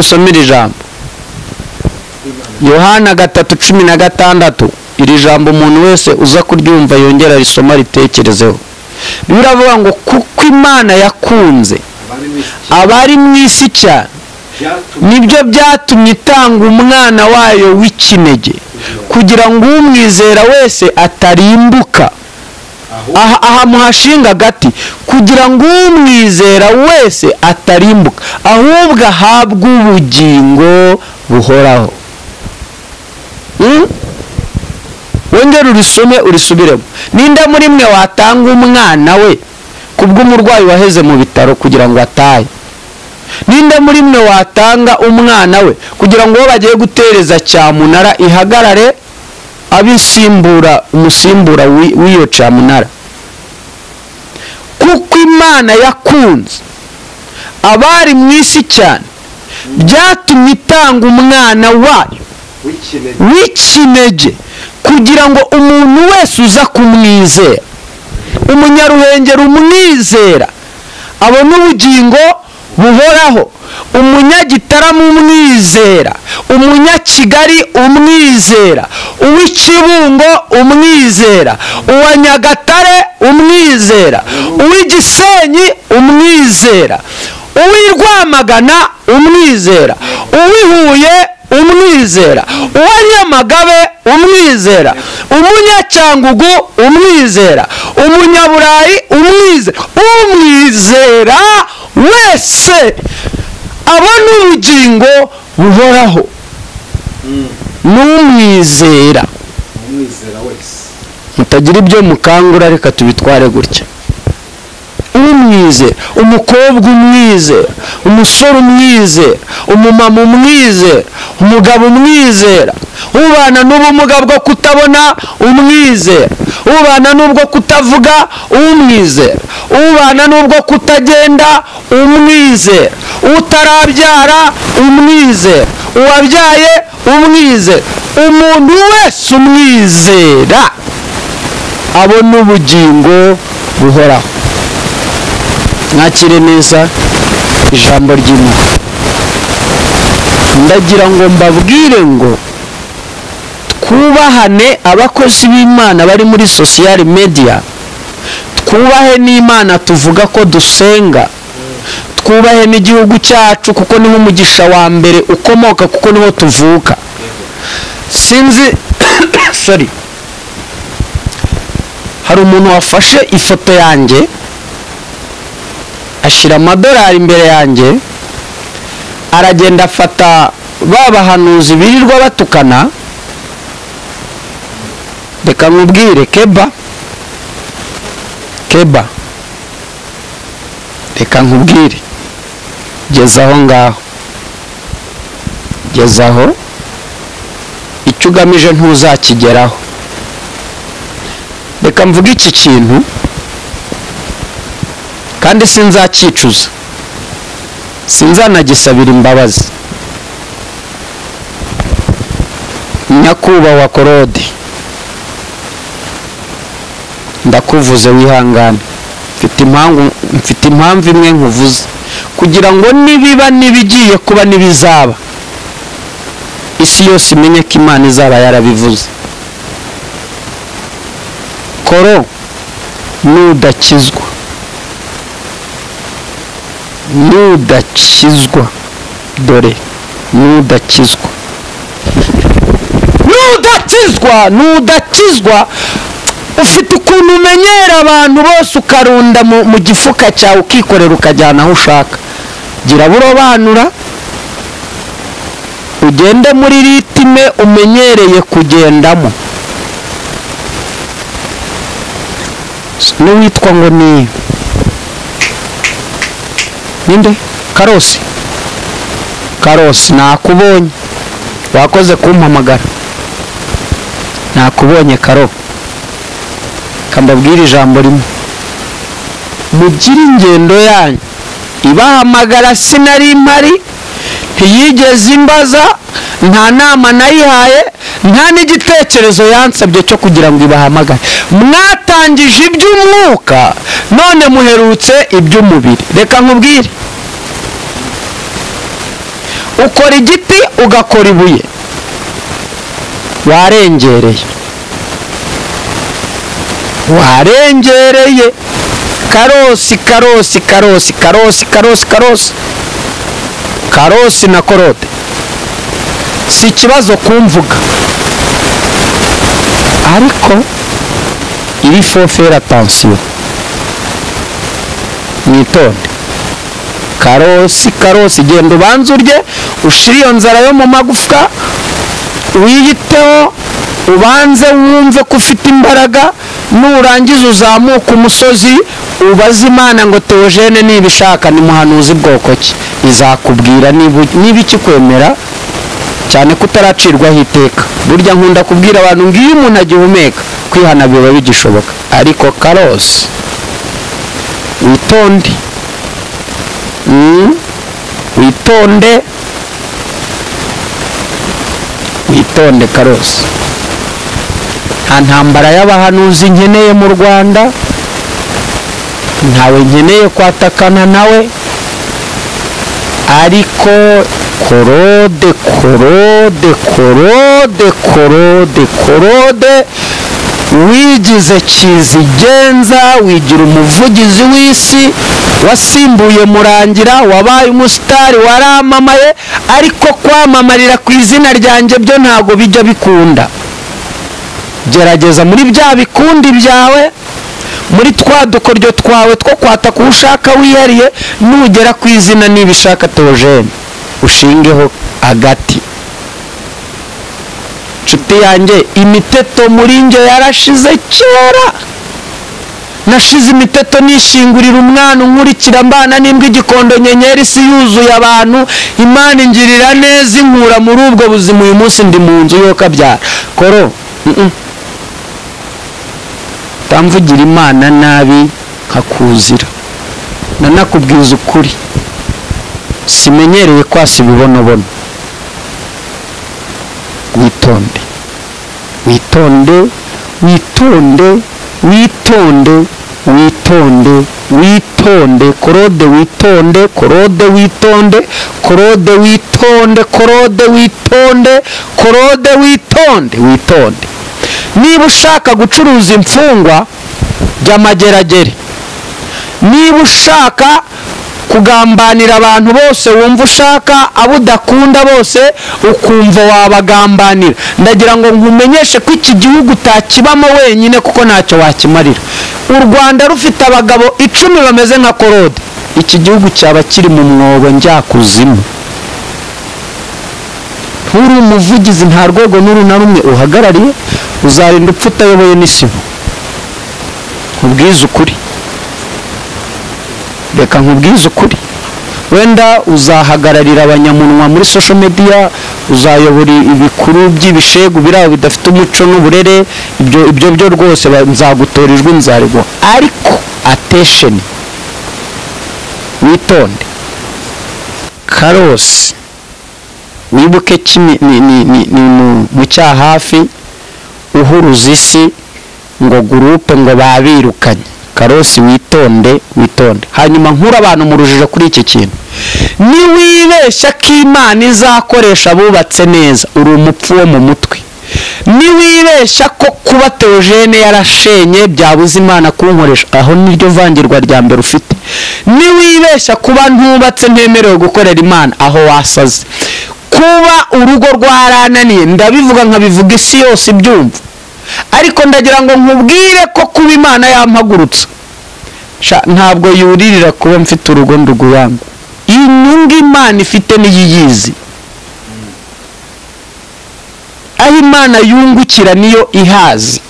ngusomere ijambo. Yohana 3:16. Iri jambo umuntu wese uza kuryumva yongera risoma ritekerezeho. Biravuga ngo kuko Imana yakunze abari mu isi cyane, nibyo byatumye itanga umwana wayo w'ikinege, kugira ngo umwizera wese atarimbuka. Aha muhashinga gati, kugira ngo umwizera wese atarimbuka, ahubwo ahabwe ubugingo buhoraho. Wongere urisome urisubiremo. Ninde muri mwe watanga umwana we kubw'umurwayi waheze mu bitaro kugira ngo atahe? Ninde muri mwe watanga umwana we kugira ngo bagiye gutereza cyamunara ihagarare, abisimbura umusimbura w'iyo cyamunara? Kuko Imana yakunze abari mu isi cyane, byatumye itanga umwana wayo w'ikinege, kugira ngo umuntu wese uza kumwizera, umunyaruhengeri umwizera abone ubugingo buhoraho, umunyagitaramo umwizera, umunyakigali umwizera, uw'Ikibungo umwizera, uwa Nyagatare umwizera, uw'Igisenyi umwizera, uw'i Rwamagana umwizera, uw'i Huye umwizera, uwa Nyamagabe umwizera, umunyacyangugu umwizera, umunyaburayi umwizera, umwizera wese abona ubugingo buhoraho. N'umwizera mutagira ibyo mukangura, reka tubitware gutya. Umwizera, umukobwa umwizera, umusore umwizera, umumama umwizera, umugabo umwizera, ubana n'ubumuga bwo kutabona umwizera, ubana n'ubwo kutavuga umwizera, ubana n'ubwo kutagenda umwizera, utarabyara umwizera, uwabyaye umwizera, umuntu wese umwizera abona ubugingo buhoraho. Mwakire neza ijambo ry'Imana. Ndagira ngo mbabwire ngo twubahane abakozi b'Imana bari muri social media, twubahe n'Imana tuvuga ko dusenga, twubahe n'igihugu cyacu kuko niho umugisha wa mbere ukomoka, kuko niho tuvuka. Sinzi sorry, hari umuntu wafashe ifoto yanjye ashyira amadolari imbere yanjye, aragenda afata babahanuzi birirwa batukana. Reka nkubwire Keba, Keba, reka nkubwire, geza aho ngaho, geza aho, icyo ugamije ntuzakigeraho. Reka mvuge iki kintu kandi sinzakicuza, sinzanagisabira imbabazi. Nyakubahwa Korode, ndakuvuze wihangane, mfite impamvu imwe nkuvuze, kugira ngo nibiba nibigiye kuba nibizaba, isi yose imenye ko Imana izaba yarabivuze. Koro, nudakizwa, nudakizwa, dore nudakizwa, nudakizwa, nudakizwa. Ufite ukuntu umenyera abantu bose ukarunda mu gifuka cyawe ukikorera ukajyana aho ushaka. Gira burobanura, ugende muri ritime umenyereye kugendamo. N'uwitwa ngo ni ninde? Karosi. Karosi, nakubonye, wakoze kumpamagara, nakubonye Karo. Kambabwira ijambo rimwe, mugire ingendo yanyu ibahamagara sinari mpari, ntiyigeze imbaza, nta nama nayihaye, nta n'igitekerezo yansabye cyo kugira ngo ibahamagare. Mwatangije iby'umwuka none muherutse iby'umubiri. Reka nkubwire, Ukora igiti ugakora ibuye, warengereye, warengereye. Karosi karosi karosi karosi karosi karosi karosi na korote si ikibazo kumvuga, ariko il faut faire attention, mwitonde. Karosi karosi, genda ubanze urye, ushire iyo nzara yo mu magufwa, wiyiteho, ubanze wumve ko ufite imbaraga. Nurangiza uzamuka umusozi ubaze Imana ngo Theogene nibishaka ni muhanuzi bwoko ki, izakubwira niba ikikwemera, cyane ko utaracirwaho iteka. Burya nkunda kubwira abantu ngo iyo umuntu agihumeka kwihana biba bigishoboka, ariko karosi witonde, witonde, witonde karosi. Nta ntambara y'abahanuzi nkeneye mu Rwanda, ntawe nkeneye kwatakana nawe, ariko korode korode korode korode korode wigize kizigenza, wigira umuvugizi w'isi, wasimbuye Murangira, wabaye umusitari, waramamaye, ariko kwamamarira ku izina ryanjye byo ntago bijya bikunda. Gerageza muri bya bikundi byawe, muri twa dukoryo twawe two kwataka ushaka wihariye, nugera ku izina nibishaka Theogene ushingeho agati. Nshuti yanjye, imiteto muri nge yarashize kera. Nashize imiteto nishingurira umwana unkurikira mbana n'imbwa igikondo nyenyeri isi yuzuye abantu. Imana ingirira neza inkura muri ubwo buzima, uyu munsi ndi mu nzu yo kabyara koro. Tamvugira Imana nabi nkakuzira, nanakubwiza ukuri, simenyereye kwasa ibibonobono. Witonde, witonde, witonde, witonde, witonde, witonde, korode witonde, korode witonde, korode witonde, korode witonde, korode witonde, witonde. Niba ushaka gucuruza imfungwa jya Mageragere, niba ushaka kugambanira abantu bose wumva ushaka, abo udakunda bose ukumva wabagambanira, ndagira ngo nkumenyeshe ko iki gihugu utakibamo wenyine kuko ntacyo wakimarira. U Rwanda rufite abagabo 10 bameze nka Korode, iki gihugu cyaba kiri mu mwobo njyakuzimu. Nturi umuvugizi, nta rwego n'uru na rumwe uhagarariye, uzarinda upfa utayoboye n'isibo. Nkubwize ukuri, reka nkubwize ukuri. Wenda uzahagararira abanyamunwa muri social media, uzayobora ibikuru by'ibishegu biraho bidafite umuco n'uburere, ibyo byo rwose nzagutora ijwi nzarigwa, ariko attention, witonde. Karosi wibuke kimi ni mu cyahafi uhuruza isi ngo groupe ngo babirukanye. Karosi witonde, witonde. Hanyuma nkura abantu mu rujijo kuri iki kintu, niwibeshya ko Imana izakoresha abubatse neza, uri umupfu wo mu mutwe. Niwibeshya ko kuba Theogene yarashenye byabuze Imana kunkoresha, aho niryo vangirwa rya mbere ufite. Niwibeshya kuba ntubatse ntemerewe gukorera Imana, aho wasaze. Kuba urugo rwarananiye, ndabivuga nkabivuga isi yose ibyumva, ariko ndagira ngo nkubwire ko kuba Imana yampagurutsa ntabwo yuririra kuba mfite urugo ndugu yangu. Inyungu Imana ifite niyiyizi, aho Imana yungukira niyo ihazi.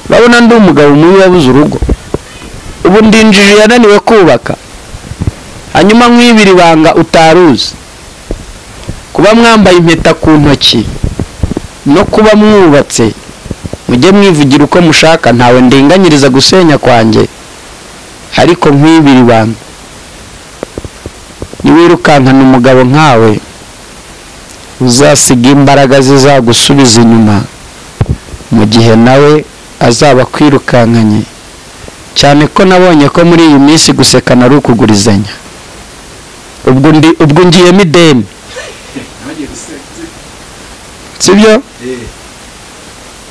Urabona ndi umugabo mubi wabuze urugo, ubu ndinjije yananiwe kubaka, hanyuma nkwibira ibanga utaruzi. Kuba mwambaye impeta ku ntoki no kuba mwubatse, mujye mwivugira uko mushaka, ntawe ndenganyiriza gusenya kwanjye, ariko nkwibira ibanga, niwirukankana umugabo nkawe uzasiga imbaraga zizagusubiza inyuma, mu gihe nawe azaba kwirukankanye. Cyane ko nabonye ko muri iyi minsi gusekana ari ukugurizanya. Ubwo ngiyemo ideni, sibyo?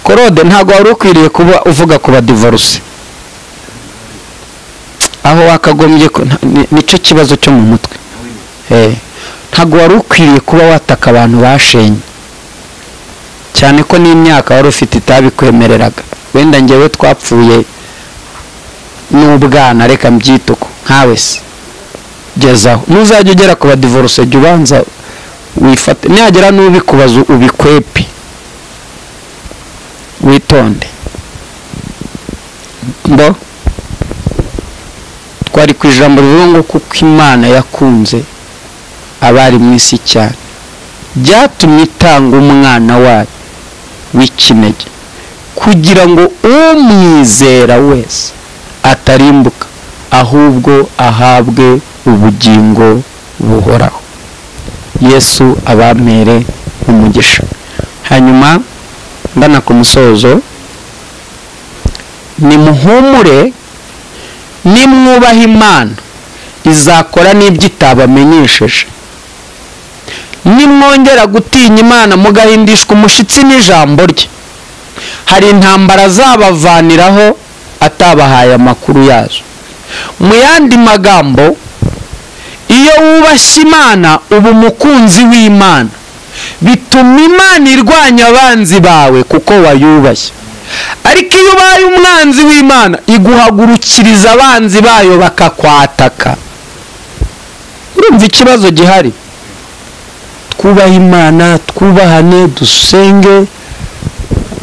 Korode ntabwo wari ukwiriye kuba uvuga ku badivorce, aho wakagombye, nicyo kibazo cyo mu mutwe. Ntabwo wari ukwiriye kuba wataka abantu bashenye, cyane ko n'imyaka wari ufite itabikwemereraga. Wenda ngewe twapfuye n'ubwana, reka mbyite uko, nkawe se gezaho nuzajya ugera ku badivorce jya ubanza wifate, nihagera n'ubikubaza ubikwepe, witonde. Mbo twari ku ijambo rivuga ngo kuko Imana yakunze abari mu isi cyane, byatumye itanga umwana wayo w'ikinege, kugira ngo umwizera wese atarimbuka, ahubwo ahabwe ubugingo buhoraho. Yesu abampere umugisha. Hanyuma ngana ku musozo, nimuhumure, nimwubaha Imana izakora n'ibyo itabamenyesheje. Nimwongera gutinya Imana mugahindishwa umushitsi n'ijambo rye, hari intambara azabavaniraho atabahaye amakuru yazo. Mu yandi magambo, iyo wubashye Imana uba umukunzi w'Imana, bituma Imana irwanya abanzi bawe kuko wayubashye. Ariko iyo ubaye umwanzi w'Imana iguhagurukiriza abanzi bayo bakakwataka. Urumva ikibazo gihari? Twubahe Imana, twubahane, dusenge.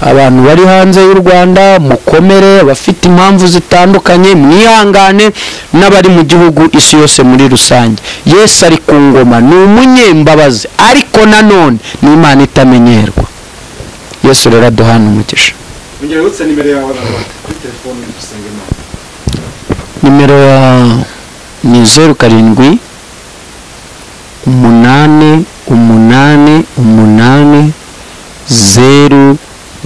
Abantu bari hanze y'u Rwanda mukomere, abafite impamvu zitandukanye mwihangane, n'abari mu gihugu, isi yose muri rusange. Yesu ari ku ngoma, ni umunyembabazi, ariko nanone ni Imana itamenyerwa. Yesu rero aduhana umugisha. Nimero ya ni 07 8 8 8 0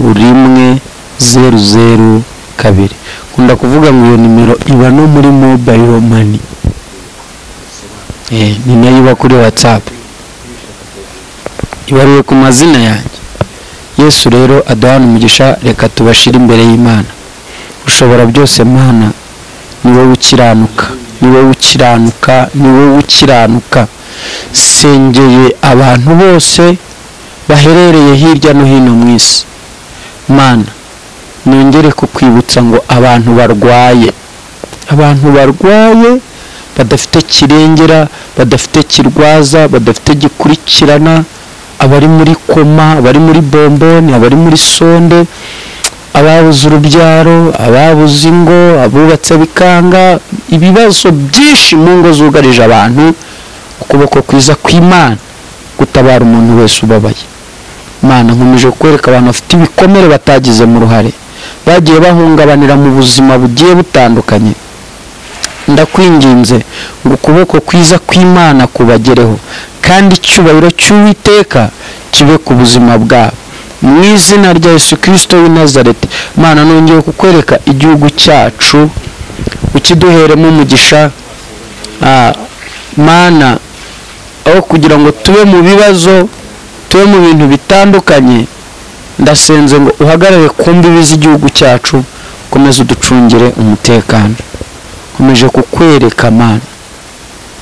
1 0 0 2. Nkunda kuvuga ngo iyo nimero iba no muri mobile money, ni nayo iba kuri WhatsApp, ibaruye ku mazina yanjye. Yesu rero aduhana umugisha. Reka tubashire imbere y'Imana. Ushobora byose Mana, ni wowe ukiranuka, ni wowe ukiranuka, ni wowe ukiranuka. Sengeye abantu bose baherereye hirya no hino mu isi. Mana, nongere kukwibutsa ngo abantu barwaye, abantu barwaye badafite kirengera, badafite kirwaza, badafite gikurikirana, abari muri koma, abari muri bomboni, abari muri sonde, ababuze urubyaro, ababuze ingo, abubatse bikanga, ibibazo byinshi mu ngo zugarije abantu. Ukuboko kwiza kw'Imana gutabara umuntu wese ubabaye. Mana, nkomeje kwereka abantu bafite ibikomere batagize mu ruhare, bagiye bahungabanira mu buzima bugiye butandukanye. Ndakwinginze ngo ukuboko kwiza kw'Imana kubagereho, kandi icyubahiro cy'Uwiteka kibe ku buzima bwabo, mu izina rya Yesu Kristo w'i Nazareti. Mana, nongeye kukwereka igihugu cyacu, ukiduheremo umugisha. Mana, aho kugira ngo tube mu bibazo, tube mu bintu bitandukanye, ndasenze ngo uhagarare ku mbibi z'igihugu cyacu, ukomeze uducungire umutekano. Nkomeje kukwereka Mana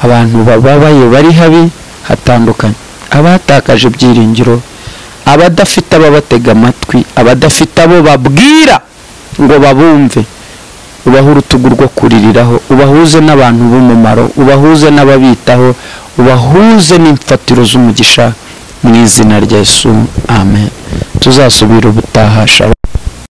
abantu bababaye bari habi hatandukanye, abatakaje ibyiringiro, abadafite ababatega amatwi, abadafite abo babwira ngo babumve. Ubahe urutugu rwo kuririraho, ubahuze n'abantu b'umumaro, ubahuze n'ababitaho, ubahuze n'imfatiro z'umugisha, mu izina rya Yesu, amen. Tuzasubira ubutaha.